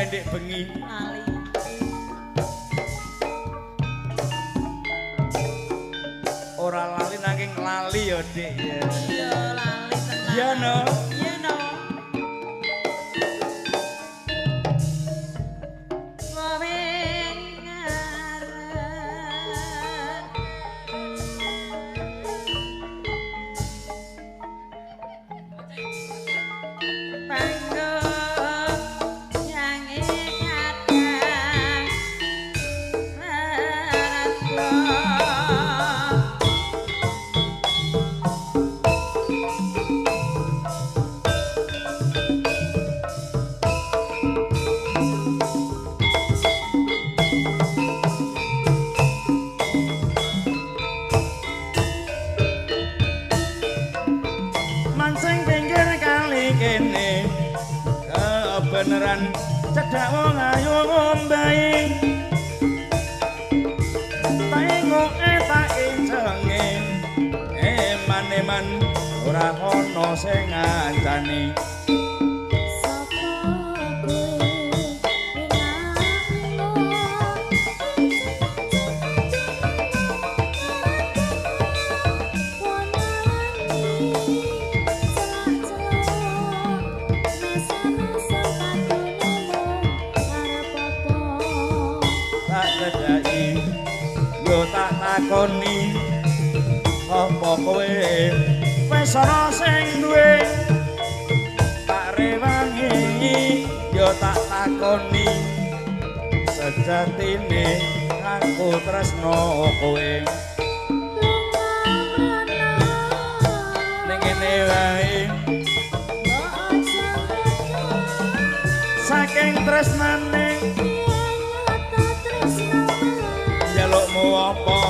ngombe ndek bengi. Lali. Ora lali nanging lali ya, Dik ya. Iya, lali tenan. Iya no. Iya no. Beneran cedhak wong ayu ngombahi tengoke tak incenge eman-eman ora ana sing ngancani. Takoni apa kowe wis ana sing duwe, tak rewangi ya tak takoni sejatine aku tresno kowe. Ning ngene wae saking tresnane njalukmu apa?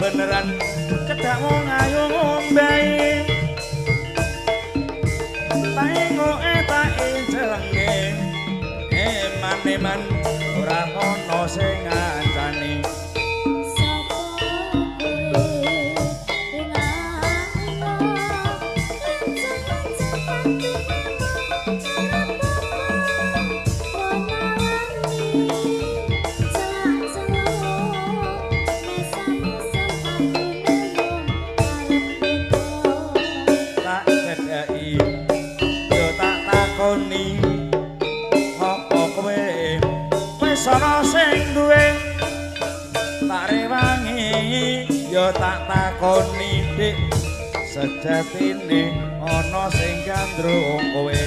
Beneran cedhak wong ayu ngombahi tengoke tak incelenge eman-eman ora ana sing ngancani. Apa kowe wis ana sing duwe, tak rewangi ya tak takoni dik sejatine ana sing gandrung kowe.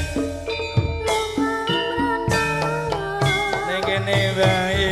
Ning kene wae